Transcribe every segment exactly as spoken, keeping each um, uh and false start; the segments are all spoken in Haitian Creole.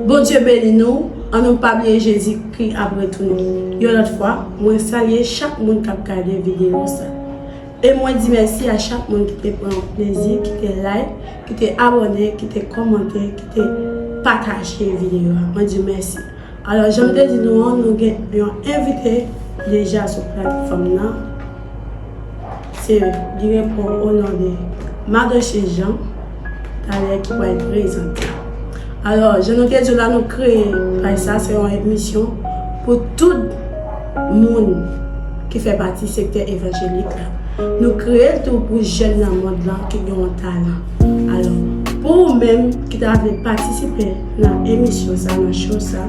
Bondye beni nou, annou pa bliye Jezikri ap retounen. Yon lòt fwa, mwen salye chak moun k ap gade videyo sa. E mwen di mèsi a chak moun ki te pran plezi, ki te like, ki te abòne, ki te kòmante, ki te pataje videyo a. Mwen di mèsi. Alò, jan m te di nou an, nou gen yon envite deja sou platfòm nan. Se, li reponn o non de Madoche Jean, talè ki pral prezante. Alò, jan nou te di w la, nou kreye paj sa, se yon emisyon pou tout moun ki fè pati sektè evanjelik la. Nou kreye l tou pou jèn nan mond lan ki gen yon talan. Alò, pou ou menm ki ta vle patisipe nan emisyon sa, nan show sa,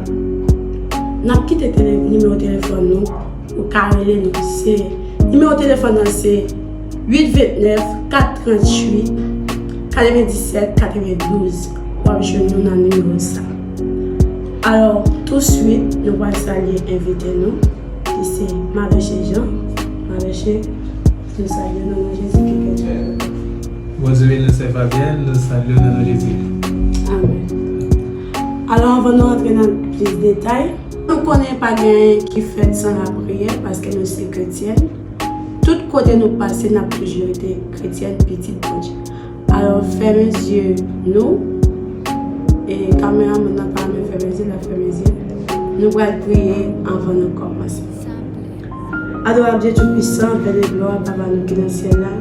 n ap kite tele-, nimewo telefòn nou ou ka rele nou. Se, nimewo telefòn nan se uit vennèf, kat tranntuit, katrevendisèt, katrevendouz. W ap jwenn nou nan nimewo sa. Alò, touswit, nou pral salye envite nou, ki se Madoche Jean. Madoche, nou salye w nan non Jezi ki kè. Bondye beni w, sè Fabienne, nou salye w nan non Jezi. Amèn. Alò, anvan nou antre nan plis detay, nou konnen pa gen anyen ki fèt san lapriyè, paske nou se kretyèn. Tout kote nou pase, n ap toujou rete kretyèn, pitit Bondye. Alò, fèmen zye nou. E kameramann nan pa renmen fèmen zye, l ap fèmen zye. Nou pral priye anvan nou kòmanse. Adorab Dye Toupisan, Pè de glwa, Papa nou ki nan syèl la,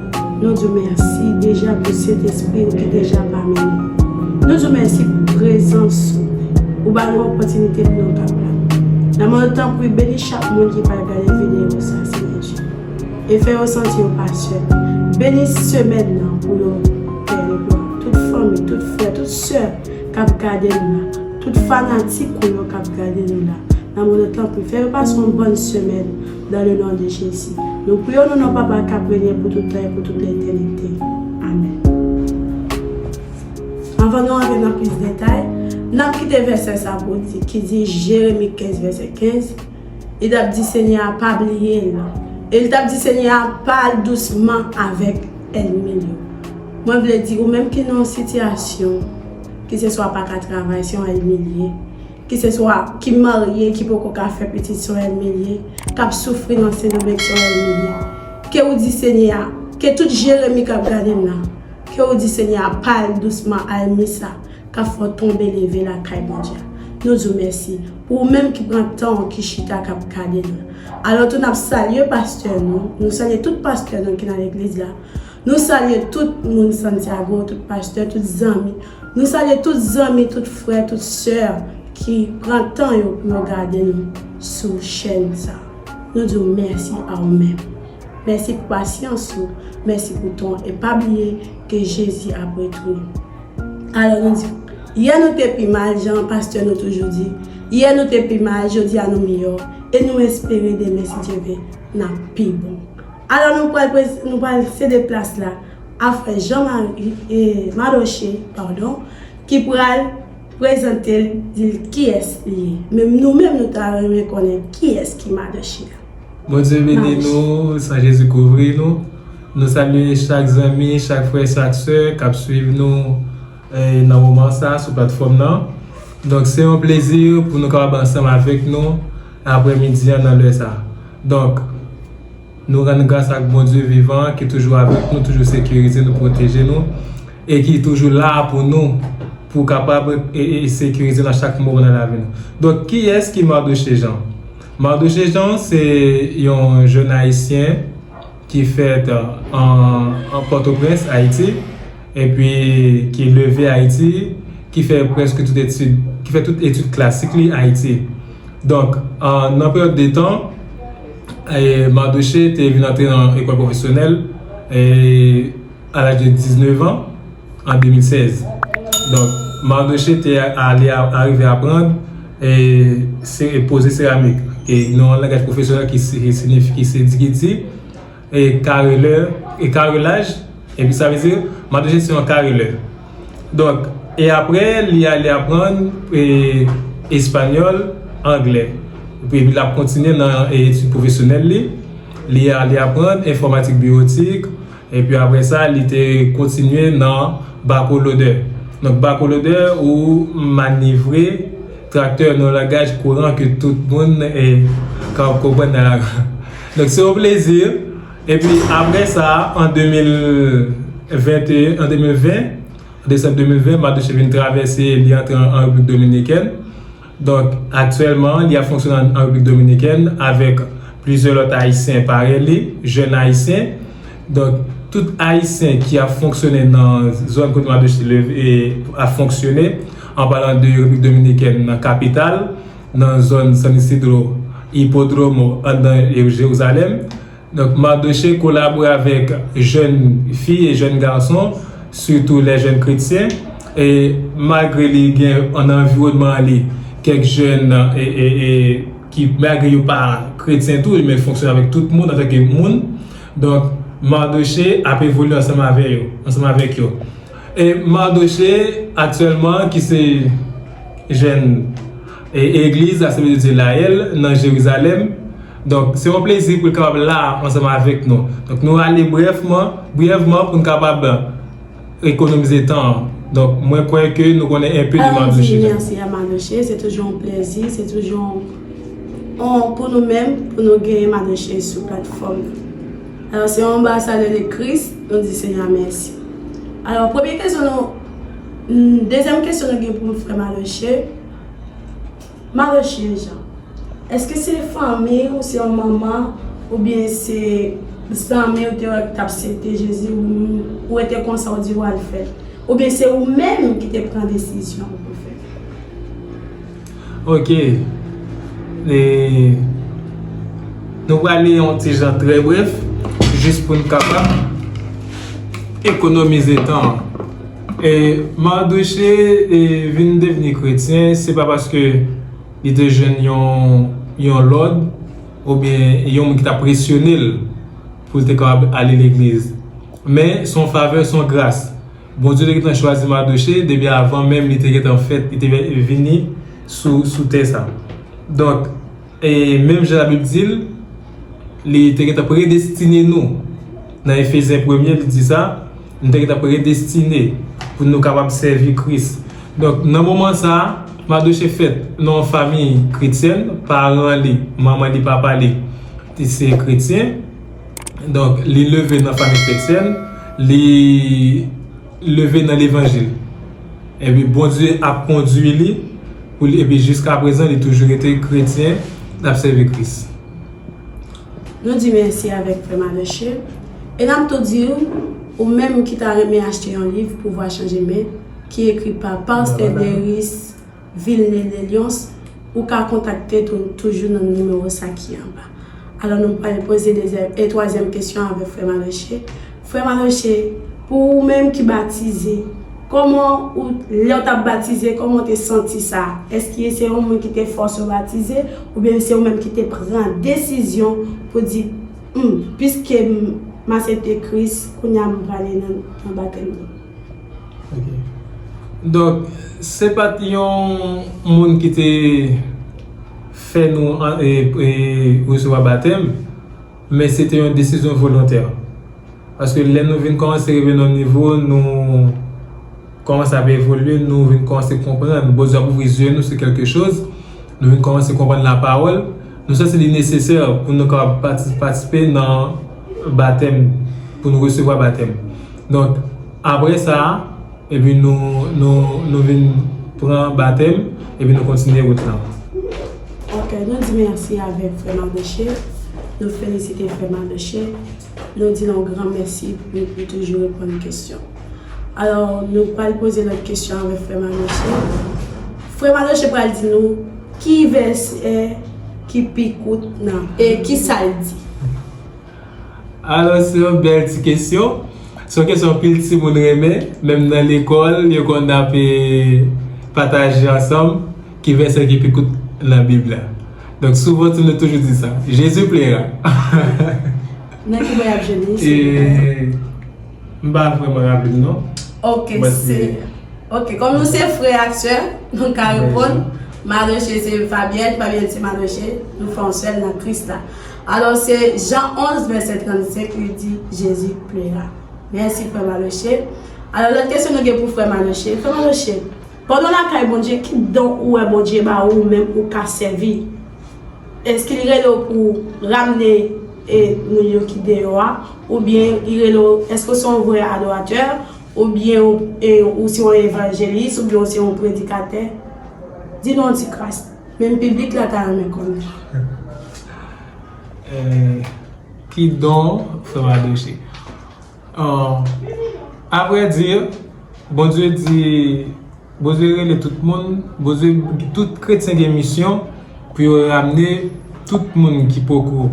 nou di w mèsi deja pou Sentespri w ki deja pami nou. Nou di w mèsi pou prezans ou. Ou ba nou opòtinite pou nou t ap la. Nan mwen tanpri, beni chak moun ki pral gade videyo sa, Senyè Dye. E fè yo santi yo pa sèl. Beni semèn nan pou yo, Pè de glwa. Tout fanmi, tout frè, tout sè k ap gade nou la, tout fanatik ou yo k ap gade nou la, nan mwen tanpri, fè yo pase yon bòn semèn dans le nom de Jésus. Nou priye w nan non Papa k ap renye pou tout tan e pou tout letènite. Amèn. Anvan nou antre nan plis detay, n ap kite vèsè sa pou di, ki di Jeremi kenz vèsè kenz, li t ap di Senyè a pa bliye l. E li t ap di Senyè a pale dousman avèk ènmi l yo. Mwen vle di, ou menm ki nan yon sitiyasyon, ki se swa pa ka travay, se yon ènmi l ye, ki se swa ki marye, ki poko ka fè pitit, se yon ènmi l ye, k ap soufri nan Sendomeng, se yon ènmi l ye. Ke ou di Senyè a, ke tout Jeremi k ap gade m nan, ke ou di Senyè a pale dousman a ènmi sa k ap fè w tonbe leve lakay Bondye a. Nou di w mèsi pou ou menm ki pran tan w, ki chita, k ap gade nou. Alò tou n ap salye pastè nou, nou salye tout pastè nou ki nan legliz la. Nou salye tout moun Santiago, tout pastè, tout zanmi. Nou salye tout zanmi, tout frè, tout sè ki pran tan yo pou yo gade nou sou chèn sa. Nou di w mèsi a ou menm. Mèsi pou pasyans ou, mèsi pou tan w, e pa bliye ke Jezi ap retounen. Alò nou di, yè nou te pi mal, jan pastè nou toujou di, yè nou te pi mal, jodi a nou miyò, e nou espere demen, si Dye vle, n ap pi bon. Alò nou pral prez-, nou pral sede plas la a frè Jean Marie, e, Madoche, padon, ki pral prezante l, di l kiyès li ye. Men nou menm nou ta renmen konnen kiyès ki Madoche la. Bondye beni nou, san Jezi kouvri nou. Nou salye chak zanmi, chak frè, chak sè k ap swiv nou, eh, nan moman sa sou platfòm nan. Donk, se yon plezi pou nou kapab ansanm avèk nou aprèmidi an nan lè sa. Donk, nou rann gras ak Bondye vivan ki toujou avèk nou, toujou sekirize nou, pwoteje nou, e ki toujou la pou nou, pou kapab e, e, e sekirize nan chak moman nan lavi nou. Donk, kiyès ki Mardoché Jean? Mardoché Jean se yon jèn ayisyen ki fèt an, an Pòtoprens, Ayiti, epi ki leve Ayiti, ki fè prèske tout etid, ki fè tout etid klasik li Ayiti. Donk, an, nan peryòd de tan, e, Mardoché te vin antre nan ekòl pwofesyonèl, e, a laj de diznèf an, an de mil sèz. Donk, Mardoché te ale a, arive aprann, e, se, poze seramik. E nan yon langaj pwofesyonèl ki si-, ki siyifi, ki se di, ki di, e, karelè, e, karelaj, epi sa vle di, Mardoché se yon karelè. Donk, e apre, li ale aprann, e, espanyòl, anglè. Epi, epi l ap kontinye nan, e, etid pwofesyonèl li. Li ale aprann enfòmatik biwotik, epi apre sa, li te kontinye nan bakolodè. Donk, bakolodè ou manivre traktè nan langaj kouran ke tout moun eh, ka konprann nan lakou. Donk, se yon plezi. Epi, apre sa, an de mil venteyen, an de mil ven, an desanm de mil ven, Mardochée vin travèse, li antre an, an Repiblik Dominikèn. Donk, aktyèlman, li ap fonksyone an, an Repiblik Dominikèn avèk plizyè lòt Ayisyen parèy li, jèn Ayisyen. Donk, tout Ayisyen ki ap fonksyone nan zòn kote Mardochée leve, e, ap fonksyone, an palan de Repiblik Dominikèn nan kapital, nan zòn San Isidro, Hipódromo, anndan Jerizalèm. Donk, Mardochée kolabore avèk jèn fi e jèn gason, sitou lè jèn kretyen, e malgre li gen an anviwònman li kèk jèn e, e, e, ki, malgre yo pa kretyen tou, men fonksyone avèk tout moun antanke moun. Donk, Mardochée ap evolye ansanm avè yo, ansanm avèk yo. E Mardochée, aktyèlman, ki se jèn e, egliz Assemblees de Dieu Layèl nan Jerizalèm. Donk, se yon plezi pou l kapab la ansanm avèk nou. Donk, nou ale brèfman, brèvman pou n kapab ekonomize tan an. Donk, mwen kwè ke nou konnen enpe de Mardochée. Mèsi a Mardochée, se toujou yon plezi, se toujou yon, pou nou menm, pou nou genyen Mardochée sou platfòm nan. Alò, se yon anbasadè de Kris, nou di Senyè a mèsi. Alò, premye kesyon nou, mm, dezyèm kesyon nou gen pou frè Mardochée. Mardochée Jean, èske se fanmi ou se yon manman oubyen se zanmi ou te wè ki t ap aksepte Jezi ou, ou rete konsa ou di w al fè l? Oubyen se ou menm ki te pran desizyon pou fè l? Ok. E, nou prale yon ti jan trè brèf, jis pou n kapab ekonomize tan an. E Mardochée e, vin devni kretyen, se pa paske li te jwenn yon, yon lòd oubyen yon moun ki t ap presyone l pou l te kapab ale legliz. Men, se yon favè, se yon gras. Bondye te gentan chwazi Mardochée depi avan menm li te gentan fèt, li te vini sou, sou tè sa. Donk, e menm jan Labib di l, li te gentan predestine nou. Nan Efezyen premye, li di sa, nou te gentan predestine pou nou kapab sèvi Kris. Donk, nan moman sa a, Mardochée fèt nan yon fanmi kretyèn, paran li, manman li, papa li, te se kretyen. Donk, li leve nan fanmi kretyèn, li leve nan levanjil. Epi Bondye ap kondui li, pou li, epi jiska prezan, li toujou rete kretyen, l ap sèvi Kris. Nou di mèsi avèk frè Mardochée. E n ap tou di w, ou menm ki ta renmen achte yon liv Pouvwa chanje men, ki ekri pa Pastè Deris Vilne de Lyons, ou ka kontakte tou, toujou nan nimewo sa ki anba. Alò, nou pral poze dezyèm e twazyèm kesyon avèk frè Mardochée. Frè Mardochée, pou ou menm ki batize, kòman ou, lè w t ap batize, kòman w te santi sa? Èske se yon moun ki te fòse w batize, oubyen se ou menm ki te pran desizyon pou di, hmm, piske m, m aksepte Kris, kounye a m prale nan, nan batèm li? Ok. Donk, se pa t yon moun ki te fè nou an- e, e, resevwa batèm, men se te yon desizyon volontè. Paske lè nou vin kòmanse rive nan yon nivo, nou kòmanse ap evolye, nou vin kòmanse konprann, Bondye ap ouvri zye nou sou kèlke choz, nou vin kòmanse konprann lapawòl, nou santi li nesesè pou nou kapab pati- patisipe nan batèm, pou nou resevwa batèm. Donk, apre sa, epi nou, nou, nou vin pran batèm, epi nou kontinye wout lan. Ok, nou di mèsi avèk frè Mardochée. Nou felisite frè Mardochée. Nou di l yon gran mèsi pou li toujou reponn kesyon. Alò, nou pral poze lòt kesyon avèk frè Mardochée. Frè Mardochée pral di nou ki vèsè ki pi kout nan, e ki sa l di. Alò, se yon bèl ti kesyon. Se yon kesyon anpil timoun renmen. Menm nan lekòl, yo konn ap, e, pataje ansanm ki vèsè ki pi kout nan Bib la. Donk, souvan, timoun yo toujou di sa. Jésus plaira. Nan ki bò y ap jwenn li, silvouplè? E, m pa vrèman raple l, non. Ok, se Ok, kòm nou se frè ak sè, nou ka reponn. Mardochée se Fabienne, Fabienne se Mardochée, nou fè yon sèl nan Kris la. Alò, se Jan onz, vèsè trannsenk, li di, Jésus plaira. Mèsi, frè Mardochée. Alò, lòt kesyon nou gen pou frè Manoche. Frè Manoche, pandan w lakay Bondye, ki don ou wè Bondye ba ou, ou menm ou ka sèvi? Èske li rele w pou ramne e moun yo ki deyò a? Oubyen li rele w, èske w se yon vrè adoratè? Oubyen ou, e, ou se yon evanjelis? Oubyen ou se yon predikatè? Di nou yon ti kras. Menm piblik la ta renmen konnen. Eh, ki don frè Manoche? Avrèdi, Bondye di, Bondye rele tout moun, Bondye, tout kretyen gen misyon pou yo ramne tout moun ki poko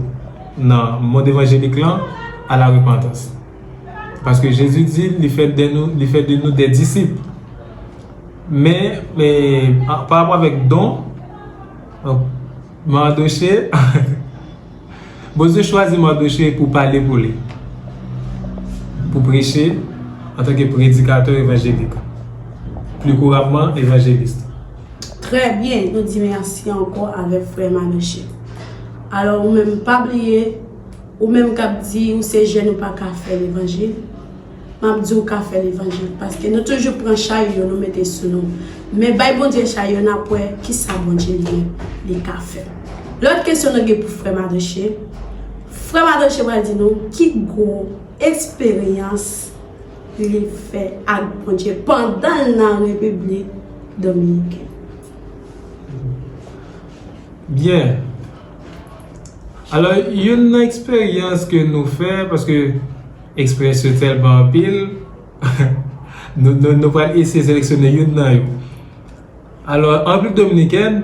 nan mond evanjelik lan a la repantans. Paske Jezi di li fè de nou, li fè de nou de disip. Men, men pa rapò avèk don, Mardoche, Bondye chwazi Mardoche pou pale pou li, pou preche antanke predikatè evanjelik, pli kourabman evanjelis. Trè byen, nou di mèsi ankò avèk frè Manoche. Alò, ou menm, pa bliye, ou menm k ap di ou se jèn, ou pa ka fè levanjil, m ap di ou ka fè levanjil, paske nou toujou pran chay yo, nou mete sou nou. Men bay Bondye chay yo, n ap wè kisa Bondye li menm li ka fè. Lòt kesyon nou gen pou frè Manoche. Frè Manoche pral di nou ki gwo eksperyans li fè ak Bondye pandan l nan Repiblik Dominikèn. Byen. Alò, youn nan eksperyans ke nou fè, paske eksperyans yo tèlman anpil, nou, nou, nou pral eseye seleksyone youn nan yo. Alò, an Repiblik Dominikèn,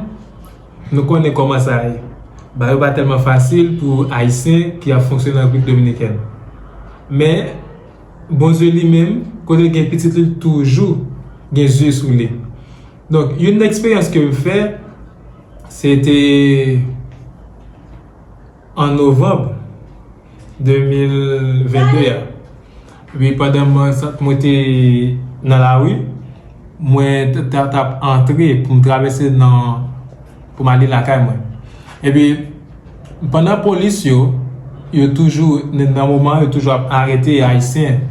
nou konnen kòman sa ye. Bagay yo pa tèlman fasil pou Ayisyen ki ap fonksyone an Repiblik Dominikèn. Men, Bondye li menm, kote l gen pitit li, l toujou gen zye sou li. Donk, youn nan eksperyans ke m fè, se te an novanm de mil vennde a. Epi pandan mwen, mwen te nan lari, mwen t ap antre pou m travèse nan, pou m ale lakay mwen. Epi pandan polis yo, yo toujou, nan moman yo toujou ap arete Ayisyen.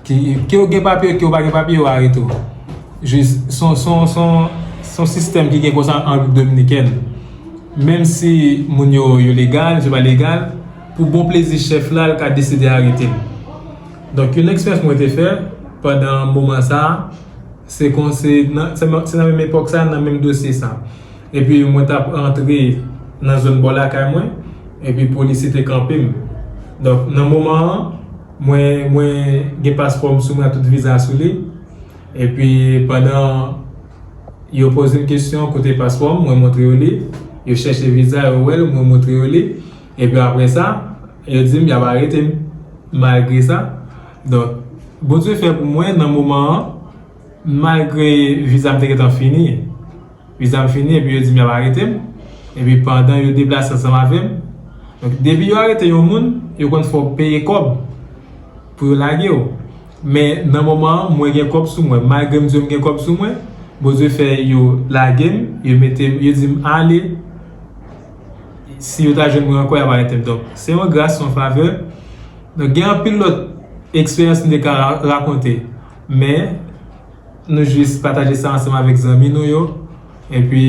Ki, ke w gen papye, ke w pa gen papye, yo arete w. Jis, se yon, se yon, se yon, se yon sistèm ki gen konsa an Repiblik Dominikèn. Menm si moun yo, yo legal, yo pa legal, pou bon plezi chèf la, l ka deside arete l. Donk, youn eksperyans mwen te fè pandan moman sa a, se kon, se nan, se nan, se nan menm epòk sa, nan menm dosye sa. Epi mwen t ap rantre nan zòn bò lakay mwen, epi polis te kanpe m. Donk, nan moman an, mwen, mwen gen paspò m sou mwen ak tout viza sou li. Epi pandan yo poze m kesyon kote paspò m, mwen montre yo li. Yo chèche viza, yo wè l, mwen montre yo li. Epi apre sa, yo di m y ap arete m. Malgre sa, donk, Bondye fè pou mwen nan moman an, malgre viza m te gentan fini, viza m fini, epi yo di m y ap arete m. Epi pandan yo deplase ansanm avè m, donk, depi yo arete yon moun, yo konn fè w peye kòb pou yo lage w. Men nan moman an, mwen gen kòb sou mwen. Malgre m di yo m gen kòb sou mwen, Bondye fè yo lage m, yo mete m, yo di m ale. Si yo ta jwenn mwen ankò, y ap arete m. Donk, se yon gras, se yon favè. Donk, gen anpil lòt eksperyans m te ka ra-, rakonte. Men, nou jis pataje sa ansanm avèk zanmi nou yo. Epi,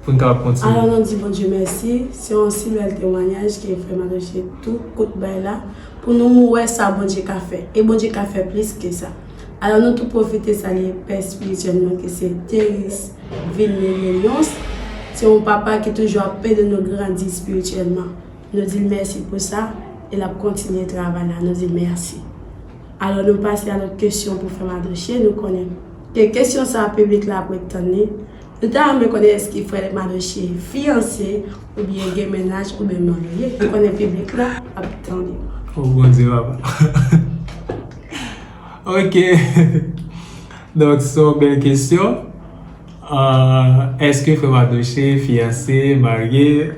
pou n kapab kontinye. Alò, nou di Bondye mèsi. Se yon si bèl temwayaj ke frè Manoche tou kout bay la. Pou nou wè sa Bondye ka fè. E Bondye ka fè plis ke sa. Alò, nou tou pwofite salye pè espirityèl nou ki se Teris Vilne Lelyons. Se yon papa ki toujou ap ede nou grandi espirityèlman. Nou di l mèsi pou sa, e l ap kontinye travay la. Nou di l mèsi. Alò, nou pase a lòt kesyon pou frè Manoche. Nou konnen ke kesyon sa a, piblik la ap ret tann li. Nou ta renmen konnen èske frè Manoche fiyanse oubyen gen mennaj oubyen marye. Nou konnen piblik la ap tande. O Bondye, papa. Ok. Donk, se yon bèl kesyon. Ah, èske frè Manoche fiyanse, marye?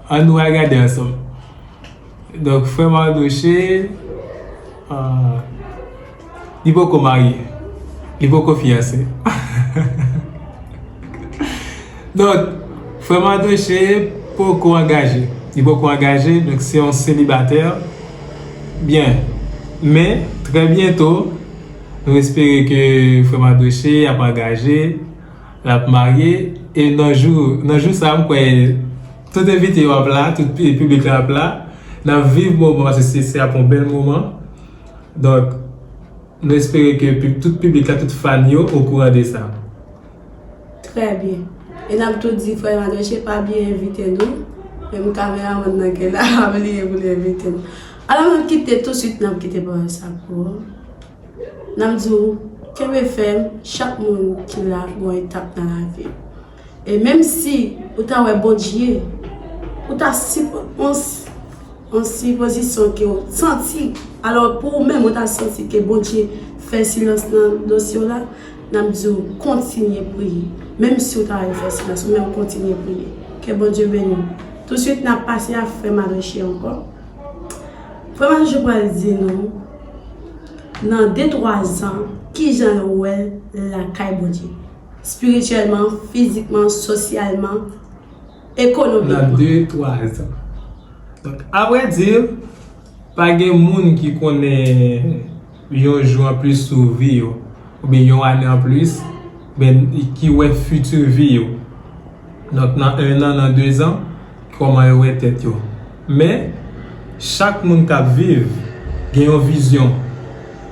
Ann nou al gade ansanm. Donk, frè Manoche, ah, li poko marye. Li poko fiyanse. Donk, frè Manoche poko angaje. Li poko angaje, donk se yon selibatè. Byen. Men, trè byento, nou espere ke frè Mardochée ap angaje, l ap marye, e nan jou, nan jou sa, m kwè tout envite yo ap la, tout pi- piblik la ap la, n ap viv moman, paske se, se ap yon bèl moman. Donk, nou espere ke pi- tout piblik la, tout fan yo okouran de sa. Trè byen. E n ap tou di frè Mardochée pa bliye envite nou. Menm kameramann nan ki la, pa bliye pou li envite nou. Alò, n ap kite touswit, n ap kite pawòl sa pou ou. N ap di w, kenbe fèm, chak moun ki la gon etap nan lavi. E menm si ou ta wè Bondye, ou ta sipo- yon s- yon sipozisyon ke w santi, alò pou ou menm ou ta santi ke Bondye fè silans nan dosye w la, n ap di w kontinye priye. Menm si w ta wè l fè silans, ou menm kontinye priye. Ke Bondye beni w. Touswit, n ap pase a frè Mardochée ankò. Frè Mardochée pral di nou, nan de twa zan, kijan yo wè l lakay Bondye? Espirityèlman, fizikman, sosyalman, ekonomikman. Nan de, twa zan. Donk, avrèdi, pa gen moun ki konnen yon jou anplis sou vi yo, oubyen yon ane anplis, oubyen ki wè fiti vi yo. Donk, nan en an, nan de zan, kòman yo wè tèt yo. Men, chak moun k ap viv gen yon vizyon.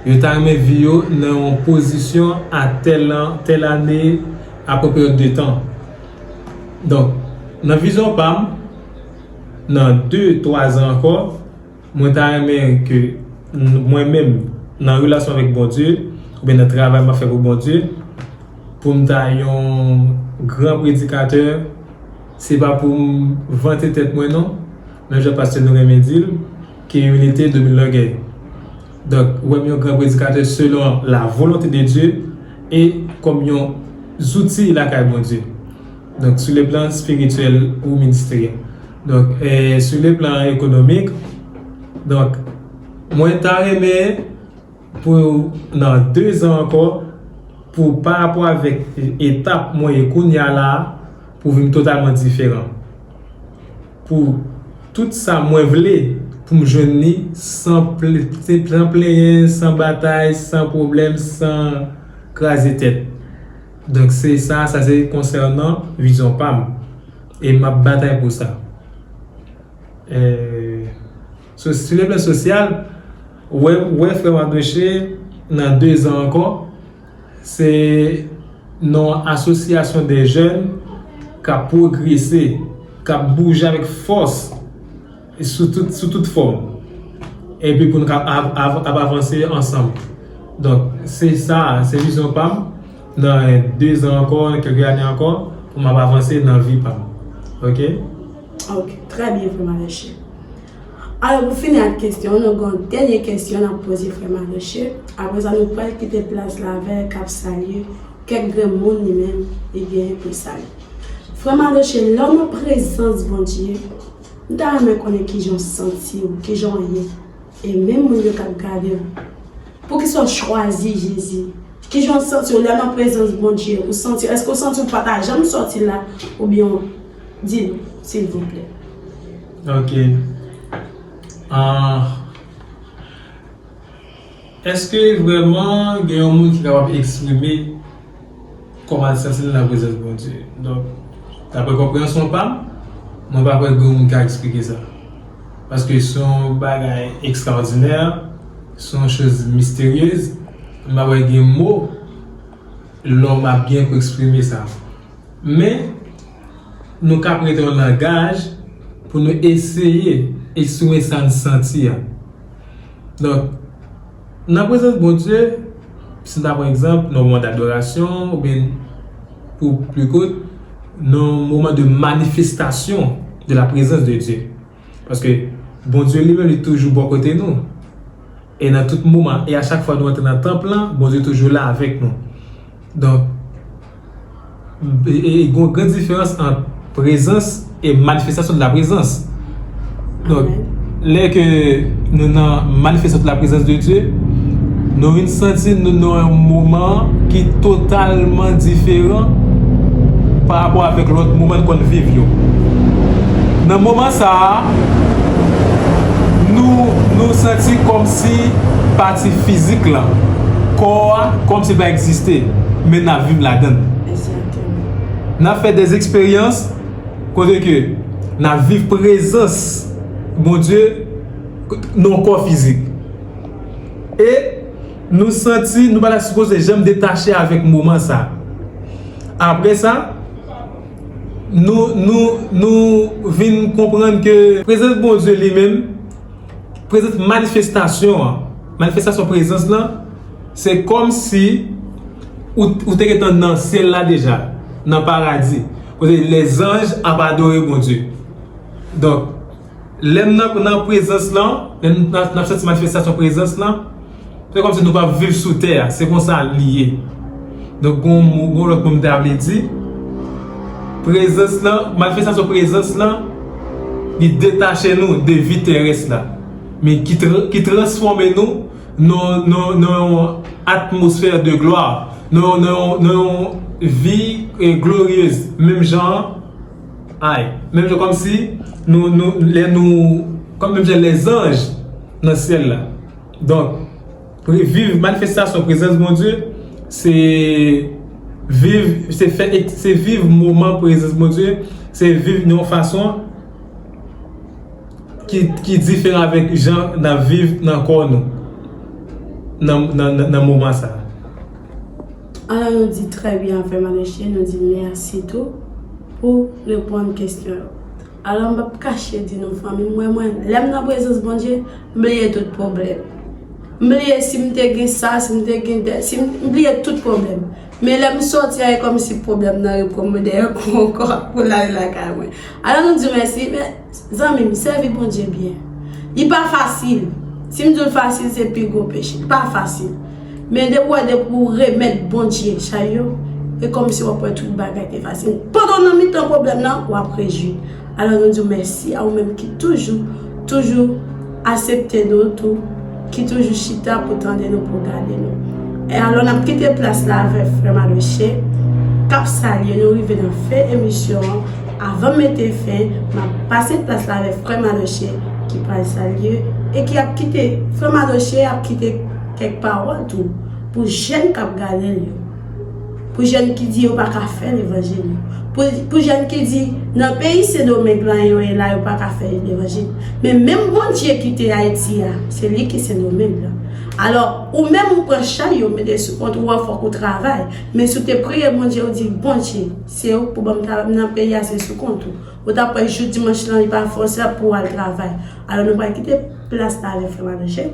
Yo ta renmen vi yo nan yon pozisyon a tèl an, tèl ane, a tèl peryòd de tan. Donk, nan vizyon pa m, nan de, twa zan ankò, mwen ta renmen ke n- mwen menm, nan relasyon avèk Bondye, oubyen nan travay m ap fè pou Bondye, pou m ta yon gran predikatè, se pa pou m vante tèt mwen non, men jan pastè nou renmen di l, que humilité domine l'orgueil. Donk, ou wè m yon gran predikatè selon la volonté de Dieu e kòm yon zouti lakay Bondye. Donk, sou le plan espirityèl ou ministriyèl. Donk, e, sou le plan ekonomik, donk, mwen ta renmen pou nan de zan ankò, pou pa rapò avèk etap mwen ye kounye a la, pou vin totalman diferan. Pou tout sa mwen vle, pou m jwenn li san, ple, san plenyen, san batay, san pwoblèm, san kraze tèt. Donk se sa, sa se konsènan vizyon pa m. E m ap batay pou sa. E, so, sou le plan sosyal, wè, wè frè Mardochée nan de zan ankò, se nan asosyasyon de jèn k ap pwogrese, k ap bouje avèk fòs sou tout, sou tout fòm. Epi pou nou ka ap, ap, ap avanse ansanm. Donk, se sa, se vizyon pa m nan de zan ankò, nan kèlke ane ankò, pou m ap avanse nan vi pa m. Oke? Oke, trè byen, frè Mardochée. Alò, pou fini ak kesyon, nou gen yon dènye kesyon n ap poze frè Mardochée. Apre sa, nou pral kite plas la avè l k ap salye kèk grenn moun li menm li genyen pou l salye. Frè Mardochée, lè w nan prezans Bondye, m ta renmen konnen kijan w santi w, kijan w ye. E menm moun yo k ap gade w, poukisa w chwazi Jezi? Kijan w santi w lè w nan prezans Bondye? Ou santi, èske w santi w pa ta janm sòti la? Oubyen w, di nou, silvouplè. Ok. Ah, èske vrèman gen yon moun ki kapab eksprime kòman l santi l nan prezans Bondye? Donk, daprè konpreyansyon pa m, mwen pa kwè gen yon moun ka eksplike sa. Paske se yon bagay ekstraòdinè, se yon choz misteryez. M pa kwè gen mo lòm ap gen pou eksprime sa. Men, nou ka prete yon langaj pou nou eseye eksprime sa n santi a. Donk, nan prezans Bondye, si n ta pran egzanp, nan moman dadorasyon, oubyen pou pli kout, nan moman de manifestasyon de la prezans de Dye. Paske Bondye li menm, li toujou bò kote nou. E nan tout moman, e a chak fwa nou antre nan tanp lan, Bondye toujou la avèk nou. Donk, e, e, e gon gran diferans ant prezans e manifestasyon de la prezans. Donk, lè ke nou nan manifestasyon de la prezans de Dye, nou vin santi nou nan yon moman ki totalman diferan pa rapò avèk lòt moman n konn viv yo. Nan moman sa a, nou, nou santi kòmsi pati fizik lan, kò a, kòmsi l pa egziste, men n ap viv ladan l. N ap fè dèzeksperyans kote ke n ap viv prezans Bondye nan yon kò fizik. E nou santi nou pa ta sipoze janm detache avèk moman sa. Apre sa, nou, nou, nou vin konprann ke prezans Bondye li menm, prezans manifestasyon an, manifestasyon prezans lan, se kòmsi ou, ou te gentan nan syèl la deja, nan paradi, kote lèzanj ap adore Bondye. Donk, lè n nan, nan prezans lan, lè n ap, n ap santi manifestasyon prezans lan, se kòmsi nou p ap viv sou tè a, se konsa li ye. Donk, gon, gon lòt mo m ta vle di, prezans lan, manifestasyon prezans lan, li detache nou de vi terès la, men ki, tra- ki transfòme nou nan, nan, nan yon atmosfè de glwa, nan, nan, nan yon vi eh, glorieuse, menm jan, ay, menm jan kòmsi nou, nou, lè nou, kòm menm jan lèzanj nan syèl la. Donk, pre- viv manifestasyon prezans Bondye, se viv, se fè, se viv moman prezans Bondye, se viv yon fason ki, ki diferan avèk jan n ap viv nan kò nou, nan, nan, nan, nan moman sa a. Alò nou di trè byen frè Maloche, nou di mèsi tou pou reponn kesyon yo. Alò m p ap kache di nou fanmi m, mwen, mwen, lè m nan prezans Bondye, m bliye tout pwoblèm. M bliye si m te gen sa, si m te gen tèl, si m, m bliye tout pwoblèm. Men lè m sòti a, e kòmsi pwoblèm nan reprann mwen dèyè kou ankò pou l ale lakay mwen. Alò nou di w mèsi, men zanmi m, sèvi Bondye byen. Li pa fasil. Si m di w l fasil, se pi gwo peche. Li pa fasil. Men depi w wè, depi w remèt Bondye chay yo, e kòmsi w ap wè tout bagay te fasil. Pandan w nan mitan pwoblèm nan, w ap rejwi. Alò nou di w mèsi a ou menm ki toujou, toujou aksepte nou tou, ki toujou chita pou tande nou, pou gade nou. E alò n ap kite plas la avèk frè Maloche, k ap salye nou rive nan fen emisyon an. Avan m mete fen, m ap pase plas la avèk frè Maloche ki pral salye e ki ap kite, frè Maloche ap kite kèk pawòl tou pou jèn k ap gade l yo. Pou jèn ki di yo pa ka fè levanjil yo. Pou, pou jèn ki di nan peyi Sendomeng lan yo ye la yo pa ka fè levanjil. Men menm Bondye ki te Ayiti a, se li ki Sendomeng lan. Alò, ou menm ou pran chay yo mete sou kont ou an, fòk ou travay. Men si w te priye Bondye, ou di Bondye, se ou k pou ban m travay, m nan peyi a se sou kont ou. Ou t ap wè jou dimanch lan li pa fè w sa pou w al travay. Alò nou pral kite plas la avèk frè Maloche.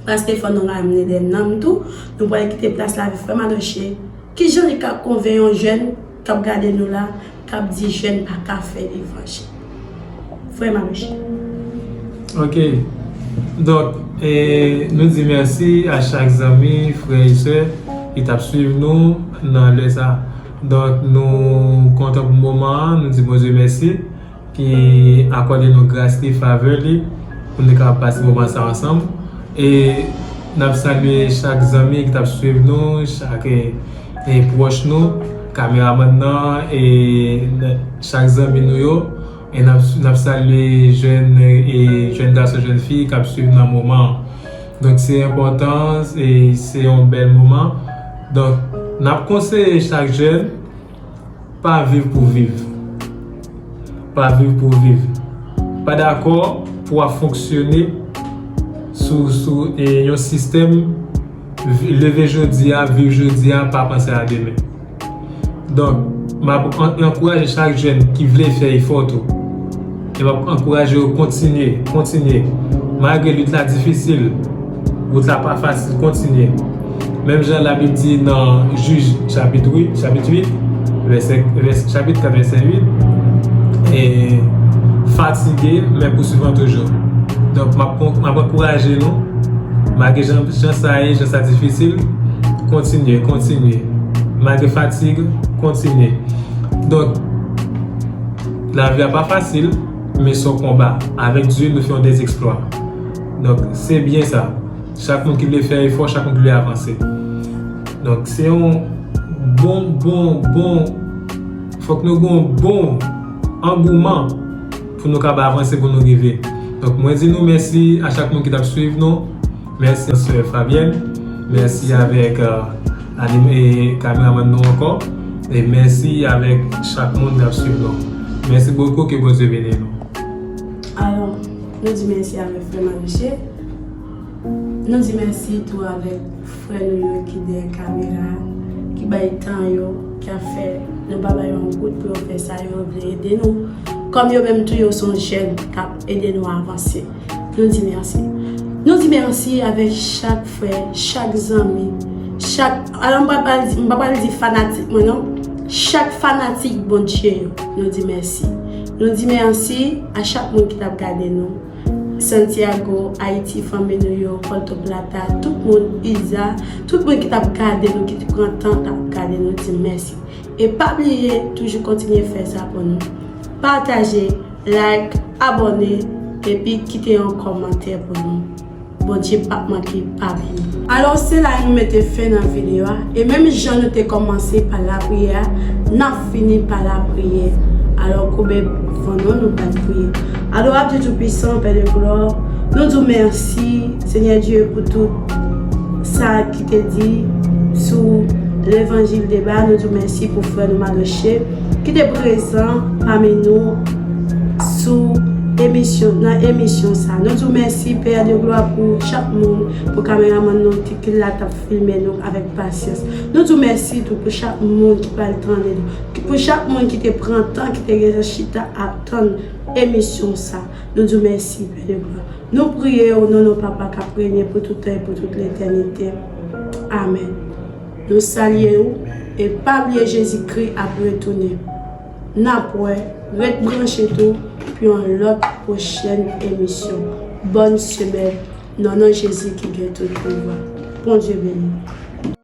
Paske fò nou ramne de nanm tou, nou pral kite plas la avèk frè Maloche. Kijan li ka konvenk yon jèn k ap gade nou la, k ap di jèn pa ka fè levanjil? Frè Maloche. Ok. Donk, e, nou di mèsi a chak zanmi, frè e sè ki t ap swiv nou nan lè sa. Donk, nou kontan pou moman an, nou di Bondye mèsi ki akòde nou gras li, favè li, pou nou kapab pase moman sa ansanm. E n ap salye chak zanmi ki t ap swiv nou, chak e, e pwòch nou, kameramann nan, e n- chak zanmi nou yo. E n ap, n ap salye jèn, e jèn gason, jèn fi k ap swiv nan moman an. Donk se enpòtan, e se yon bèl moman. Donk n ap konseye chak jèn, pa viv pou viv. Pa viv pou viv. Pa dakò pou w ap fonksyone sou, sou e, yon sistèm vi- leve jodi a, viv jodi a, pa panse a demen. Donk, m ap an- ankouraje chak jèn ki vle fè efò tou. E m ap ankouraje yo kontinye, kontinye. Malgre lit la difisil, wout la pa fasil, kontinye. Menm jan Labib di nan Jij chapit uit, chapit uit, vèsè, vèsè, chapit kat, vèsè uit, e fatige, men pousuivan toujou. Donk, m ap, m ap ankouraje nou, malgre jan, jan sa ye, jan sa difisil, kontinye, kontinye. Malgre fatig, kontinye. Donk, lavi a pa fasil, men se yon konba. Avèk Dye, nou fè yon dèzeksplwa. Donk, se byen sa. Chak moun ki vle fè efò, chak moun ki vle avanse. Donk, se yon bon, bon, bon, fòk nou gen yon bon angouman pou nou kapab avanse, pou nou rive. Donk, mwen di nou mèsi a chak moun ki t ap swiv nou. Mèsi sè Fabienne. Mèsi avèk uh, anim e kameramann nou ankò. E mèsi avèk chak moun k ap swiv nou. Mèsi bokou, ke Bondye beni nou. Alò, nou di mèsi avèk frè Malouche. Nou di mèsi tou avèk frè nou yo ki dèyè kamera, ki bay tan yo, ki ap fè nou pa bay yon goud pou yo fè sa yo vle ede nou. Kòm yo menm tou yo se yon jèn k ap ede nou avanse. Nou di mèsi. Nou di mèsi avèk chak frè, chak zanmi, chak, alò m pa pral di, m pa pral di fanatik mwen non. Chak fanatik Bondye yo, nou di mèsi. Nou di mèsi a chak moun ki t ap gade nou. Santiago, Ayiti, fanmi nou yo, Puerto Plata, tout moun, Iza, tout moun ki t ap gade nou, ki te pran tan t ap gade nou, di mèsi. E pa bliye, toujou kontinye fè sa pou nou. Pataje, like, abòne, epi kite yon kòmantè pou nou. Bondye p ap manke pa beni. Alò, se la nou mete fen nan videyo a. E menm jan nou te kòmanse pa lapriyè a, n ap fini pa lapriyè. Alò, koube van nou, nou pral priye. Alò, Bondye Toupwisan, Pè de glwa, nou di w mèsi, Senyè Dye, pou tout sa ki te di sou levanjil deba. Nou di w mèsi pou frè nou Malouche ki te prezan pami nou sou emisyon, nan emisyon sa. Nou di w mèsi, Pè de glwa, pou chak moun, pou kameramann nou ki, ki la t ap filme nou avèk pasyans. Nou di w mèsi tou pou chak moun ki pral tande nou, ki, pou chak moun ki te pran tan, ki te gen chita ap tann emisyon sa. Nou di w mèsi, Pè de glwa. Nou priye o non nan Papa k ap renye pou tout tan e pou tout letènite. Amèn. Nou salye w e pa bliye Jezikri ap retounen. N ap wè, ret branche tou pou yon lòt pwochèn emisyon. Bòn semèn nan non Jezi ki gen tout pouvwa. Bondye beni.